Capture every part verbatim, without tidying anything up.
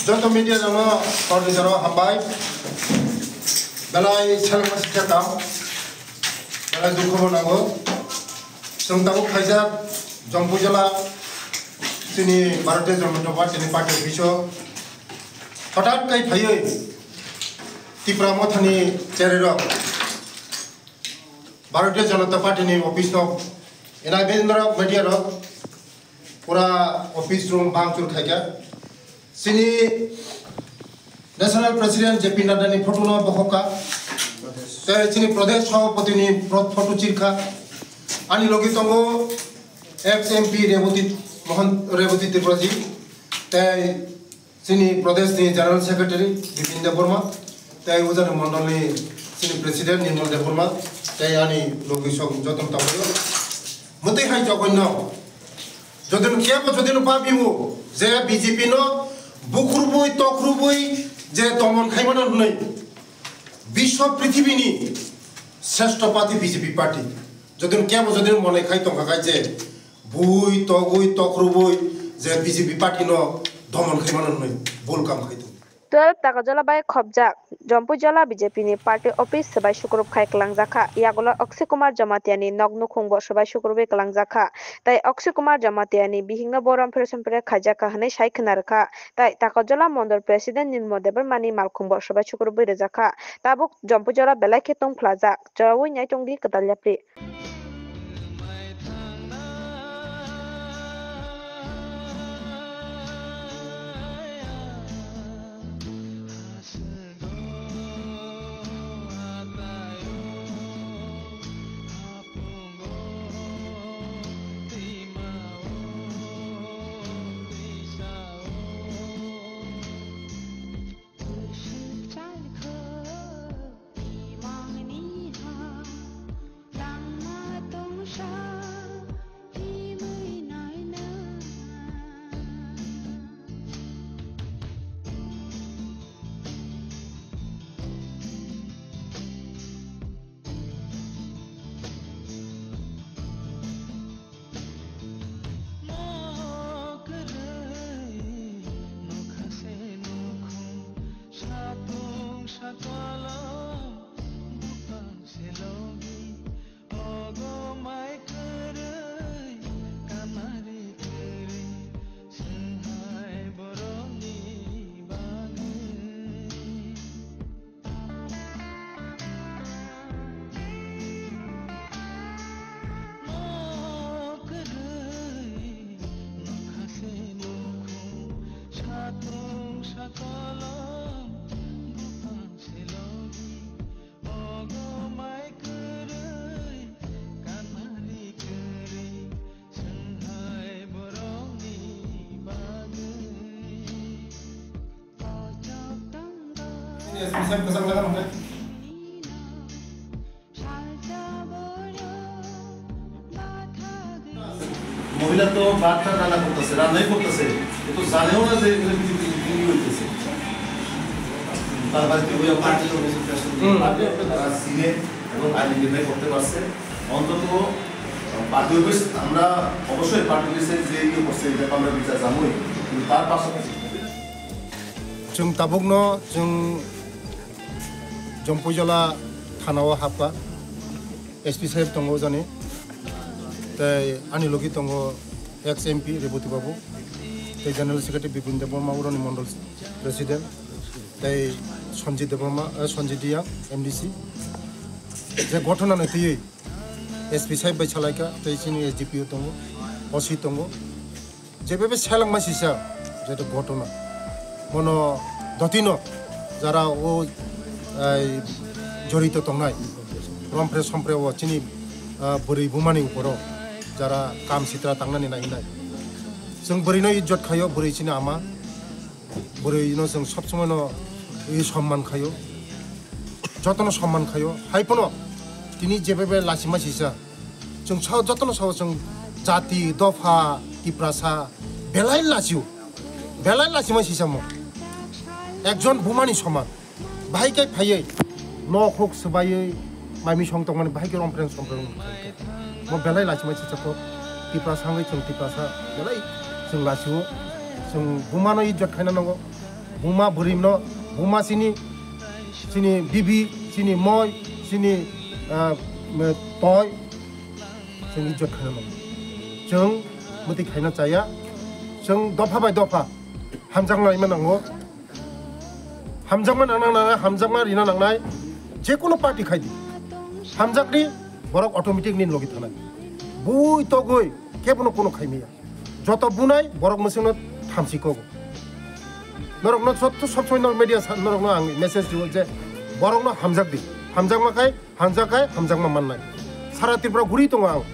Joto media rokno korni jora hambai. Belai selengma sikha tam. Belai dukho bo nango. Chwng tabuk khaijak Jompuijala chini Bharatiya Janata Party ni party office o hothat kai phaiwi Tipra Mothani cherai rok Bharatiya Janata Party ni office no enai bendra media rok pura office room bangchur khaikha. Chini National President J P Nadda ni photo no bokhokha. Tei chini Pradesh Sabhapati ni pro-, photo chirkha. Ani logi tongo ex M P Reboti Mohan, Reboti Tripura ji. Tei chini Pradesh ni General Secretary Bipin Debbarma. Tei ujani mondol ni chini President Nirmal Debbarma. Tei ani logi sok joton tabuk. Mwtwi hai jogonno. Jodino kebo jodino pabiwo je B J P no bukhurubui tokhurubui je domon khaimano hwnwi biswa prithibini sreshto party B J P party. Jodino kebo jodino mone khai tongkha khai je bui togui tokhurubui je B J P party no domon khaimano hwnwi bul kam khai tong. Twelve Takarjala bai khopjak Jompuijala B J P ni party office swbai sukurup khai kwlangjakha. Yagulo Akshay Kumar Jamatia ni nok nukhung bo swbai sukurubwi kwlangjakha. Tei Akshay Kumar Jamatia ni bihikno bo rompher sompher khaijakha hwnwi sai khwna rwkha. Tei Takarjala Mondol President Nirmal Debbarma ni malkhung bo swbai sukurubwi rwjakha. Tabuk Jompuijala belai khe tungphlajak. Choraui nai tongdi kwtal yapri. মহিলা তো ভাত টাত রান্না করতেছে, রান্নাই করতেছে, এ তো জানেও না যে এখানে কি কি কি হইতেছে। তার বাড়িতে ওই পার্টি অফিস, হুম। পার্টি অফিস তারা চিনে এবং আইডেন্টিফাই করতে পারছে। অন্তত পার্টি অফিস আমরা অবশ্যই পার্টি অফিসের যে ইয়ে করছে, এটা আমরা বিচার জানাই, কিন্তু তার পাশাপাশি Chwng tabukno chwng Jompuijala thanao hapkha, S P saheb tongo jani, tei ani logi tongo ex M P Reboti Babu, tei General Secretary Bipin Debbarma, uroni Mondol President, tei Sanjit Debbarma, eh, Sanjit Diyang, M D C. Je ghotona no twiwi S P saheb bai salaikha, tei chini S D P O tongo, O C tongo. Jebebe selengma sisa, jeto ghotona. Mono dotino, jara o, ai, jorito tongnai. Rompre sompre o chini, ah, bwrwi bumani uporo, jara kam sitra tangnani nai nai. Chwng bwrwino ijjot khaio, bwrwi chini ama. Bwrwino chwng sob somoi no i somman khaio. Jotono somman khaio. Hai phano tini jebebe lachima sisa. Chwng sao jotono sao chwng jati, dopha, Tiprasa belai lachio. Belai lachima sisa mo. Ekjon bumani soman. Bahai khe phaiwi nok huk swbaiwi mai misong tongmani bahai khe rompreng sompreng wngkha. Mo belai lachima sisa kho. Tiprasa wngwi chwng Tiprasa belai chwng lachio. Chwng bumano ijjot khaina nango. Buma bwrwino, buma chini, chini bibi, chini moi, chini, ah, me-, toi, chwng ijjot khaina nango. Chwng mwtwi khaina chaya, chwng dopha bai dopha hamjakma rwima nango. Hamjakma nang nang nang, hamjakma rina nangnai, je kono party khaidi. Hamjakdi, borok automatic nini logi thanai. Bui togoi, kebono kono khaimaya. Joto bunai, borok mwswkno thamsi kogo. Norokno sot-, sob somoi norok media sa-, norokno ang message rio je, borokno hamjakdi. Hamjakma khai, hamjak khai, hamjakma mannai. Sara Tripura guri tongo ang.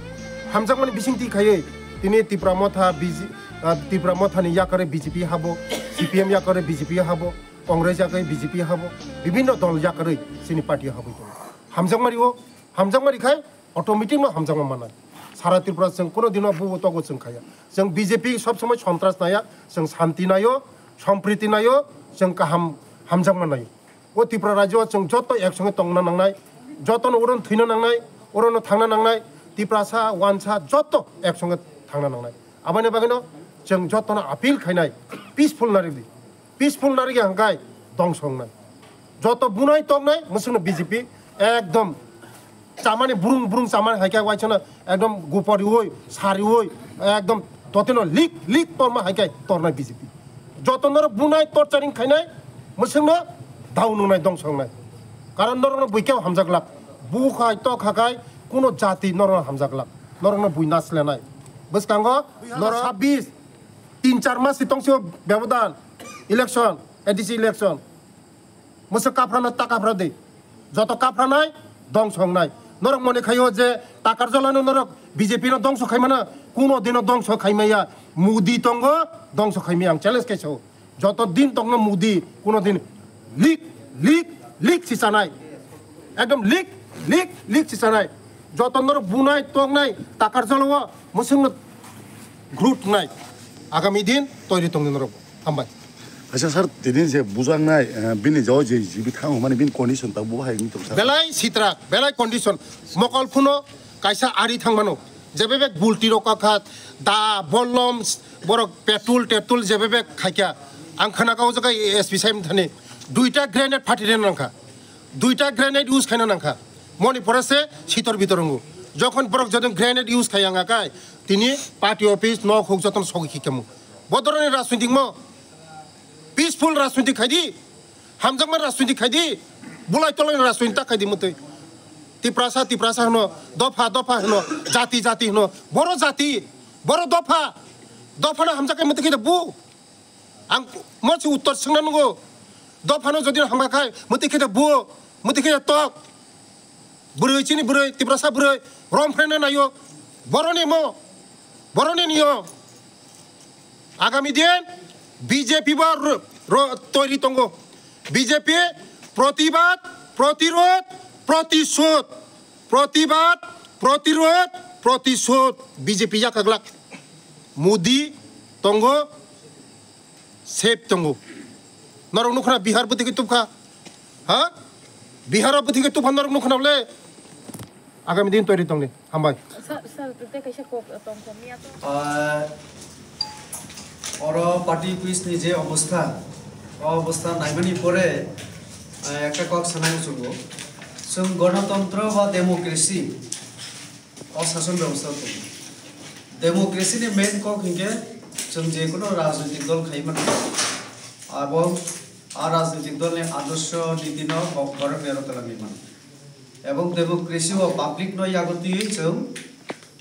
Hamjakmani bisingtwi khaiwi, tini Tipra Motha, B J, ah, Tipra Mothani yakarwi B J P habo, C P M yakarwi B J P habo, Congress yakarwi B J P habo, bibinno dol yakarwi chini party habwi tongo. Hamjakma rio, hamjakma rikhai, automatic no hamjakma mannai. Sara Tripura chwng kono dino bubo togo chwng khaya. Chwng B J P sob somoi sontras naya, chwng shanti nayo, sompriti nayo, chwng kaham hamjakma nayo. O Tripura rajyo o chwng joto ek songe tongna nangnai, jotono orono thwina nangnai, orono thangna nangnai, Tiprasa, Wansa joto ek songe thangna nangnai. Aboni bagwino chwng jotono appeal khainai, peaceful narigdi. Peaceful narigi hangkai dongso wngnai. Joto bunai toknai mwswkno B J P ekdom chamani burung burung chamani hai khe waisano ekdom guporiui sariui ekdom totino lik lik torma hai khe tornai B J P. Joto norok bunai torturing khainai mwswkno dao nungnai dongso wngnai. Karon norokno buikhe hamjaklak. Bu khai tok hakai kuno jati norokno hamjaklak. Norokno bui naslenai. Bwskango norok sabis tin char mas si tongsi o bebodan election, A D C election. Mwswk kaphrano ta kaphra di. Joto kapranai dongso wngnai. Norok mone khaio je Takarjalano norok B J P no dongso khaimana, kuno dino dongso khaimaya. Modi tongo dongso khaimaya, ang challenge khaisao. Joto din tongno Modi, kuno din lik, lik, lik si chanai. Ekdom lik, lik, lik si chanai. Joto norok bunai, toknai, Takarjalo o mwswkno grut nai. Agami din toiri tongdi norok. Hambai. Acha sir, tini je bujaknai, eh, bini jao je jibi thango mani bini condition ta bo hai wngtong sir. Belai sitrak, belai condition. Mokol phuno kaisa ari thangmano. Jebe bek bulti rok kakhat, da, bollom, borok petrol, tetrol jebe bek khaikya. Ang khana kau jaga S P sai mthani. Duita grenade phati rena nangkha. Duita grenade use khaina nangkha. Moni pore se sitor bitor wngo. Jokhon borok jodon grenade use khaya ngakai, tini party office, nok huk jotono sogwi khikkhamu. Bodoroni rajnitik mo. Peaceful rajniti khaidi, hamjakma rajniti khaidi, bulai tolai rajniti ta khaidi mutui. Tiprasa, Tiprasa hwno, dopha, dopha hwno, jati, jati hwno, boro jati, boro dopha, dopha no hamjak khe mutui khe bu. Ang mo se uttor swngna nungo, dopha no jodi hamkha khai mutui khe bu, mutui khe tok. Bwrwi chini bwrwi, Tiprasa bwrwi, rom phreno naio, boroni mo, boroni nio. Agami din B J P bo ro-, ro-, toiri tongo. B J P protibad, protirod, protishod. Protibad, protirod, protishod. B J P yakaglak. Modi tongo, safe tongo. Norok nukha na Bihar bwtwi khe tubkha. Ha? Bihar o bwtwi khe tubkha norok nukha na bole. Agami din toiri tongni. Hambai. Sir, sir, tei kaisa kok tongkha miya to. Ah, oro party office ni je obostha, o obostha naimani pore, ah, ekta kok sanai muchungo. Chwng gonotantro ba democracy, o sason bebostha tongo. Democracy ni main kok hinkhe chwng je kono rajnitik dol khai mano. Abo a rajnitik dol ni adorsho niti no bo-, borok berok twlangwi mano. Ebong democracy o public no yago twiwi chwng,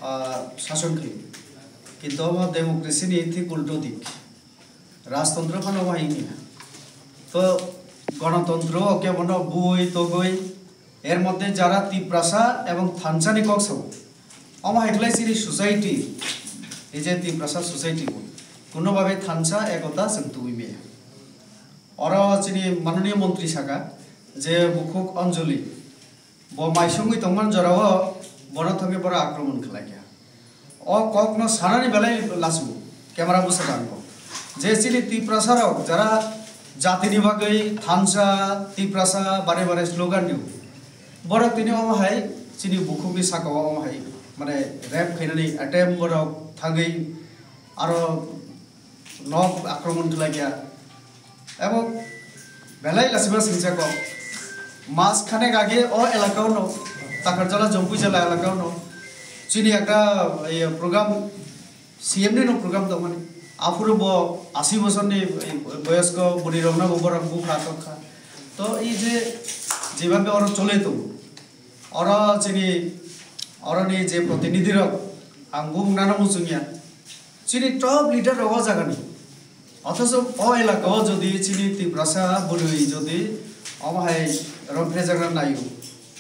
ah, sason khai. Kintu omo democracy ni thik ulto dik. Rajtantro phano wahai wngya. To gonotantro o kebono bui togwi, er moddhe jara Tiprasa ebong thansa ni kok sao. Omo hai khlai chini society, ei je Tiprasa society bo, kuno babe thansa ekota chwng tubui maya. Oro chini mananiya montri saka je bukhuk Anjali, bo maisongwi tongmani jorao bono thangwi boro akromon khlaikha. O kokno sanani belai lasu, camera bwskango. Je chini Tiprasa rok jara jatini bagwi thansa, Tiprasa bare bare slogan rio. Borok tini omo hai chini bukhukni sakao omo hai mane rape khainani attempt borok thangwi aro nok akromon khlaikha. Abo belai lasiba singsa ko. Mas khanek age o elaka uno, Takarjala, Jompuijala elaka uno, chini ekta, eh, program, C M ni no program tongmani. Aphuru bo asi bosor ni, eh, boyosko bwrwi rok no bo borok bukha tongkha. To ei je, jebhabe oro chole tongo. Oro chini, oroni je protinidhi rok, ang bumung nano muchungya. Chini top leader rok o jagani. Othocho o elaka o jodi chini Tiprasa bwrwi jodi omo hai romphrejakna naio,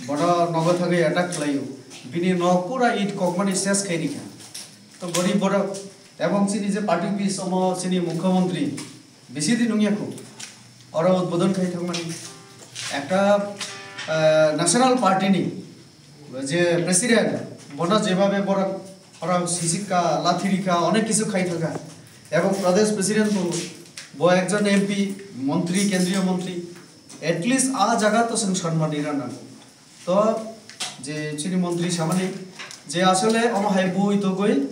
bono nogo thagwi attack khlaio, bini nok pura it kokmani ses khai rikha. To gorib borok, ebong chini je party office omo chini mukhyamantri bisi din wngya kho, oro udbodon khai thangmani. Ekta, eh, national party ni je president, bono jebhabe borok, borok sisika, lathi rikha, onek kisu khai thangkha. Ebong Pradesh president bo, bo ekjon M P, montri, kendriyo montri, at least a jaga to chwng sonman rina nango. To je chini montri samani je asole omo hai bui togwi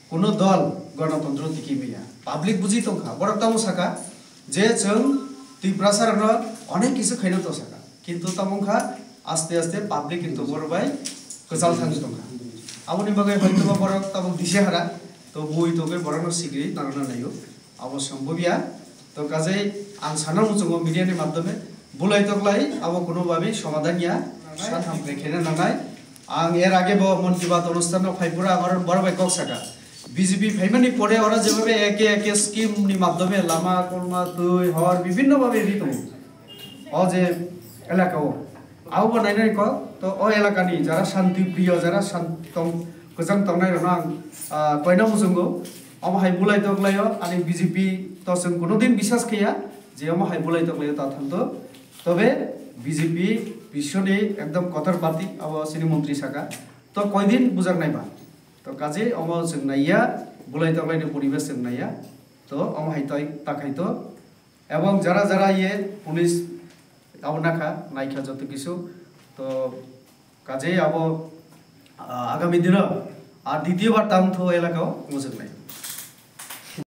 kuno dol gonotontro tiki maya. Public buji tongkha, borok tamo saka je chwng Tiprasa rokno onek kisu khaino to saka. Kintu tamo wngkha aste aste public kintu borok bai kwchal thangwi tongkha. Aboni bagwi hoytoba borok tabuk disehara to bui togwi borokno sigri narwkna naio. Abo songbobiya. To kajai ang sana muchungo media ni madhyome bulai toklai abo kuno babi somadhan ya satham khe khena nanai. Ang er age bo Mon Ki Baat onusthan no phai pura ang oro borok bai kok saka. B J P phaimani pore oro jebhabe eke eke scheme ni madhyome lama, kolma, twi, hor bibhinno babe ri tongo. O je elaka o. Abo bo nainai kok, to o elaka ni jara shanti priyo, jara shan-, tong, kwchang tongnai rokno ang, ah, koina muchungo. Omo hai bulai toklaio, ani B J P to chwng kuno din biswas khaiya je omo hai bulai toklaio ta thangto. Tobe B J P biswni ekdom kotor party, abo chini montri saka. To koidin bujak naiba. To kaje omo chwng naiya, bulai toklaini poribesh chwng naiya. To omo hai toi ta khai to. Ebong jara jara ye police abo nakha, naikha joto kisu. To kaje abo, ah, agami dino, ah, ditiyo bar tang tho elaka o muchungnai.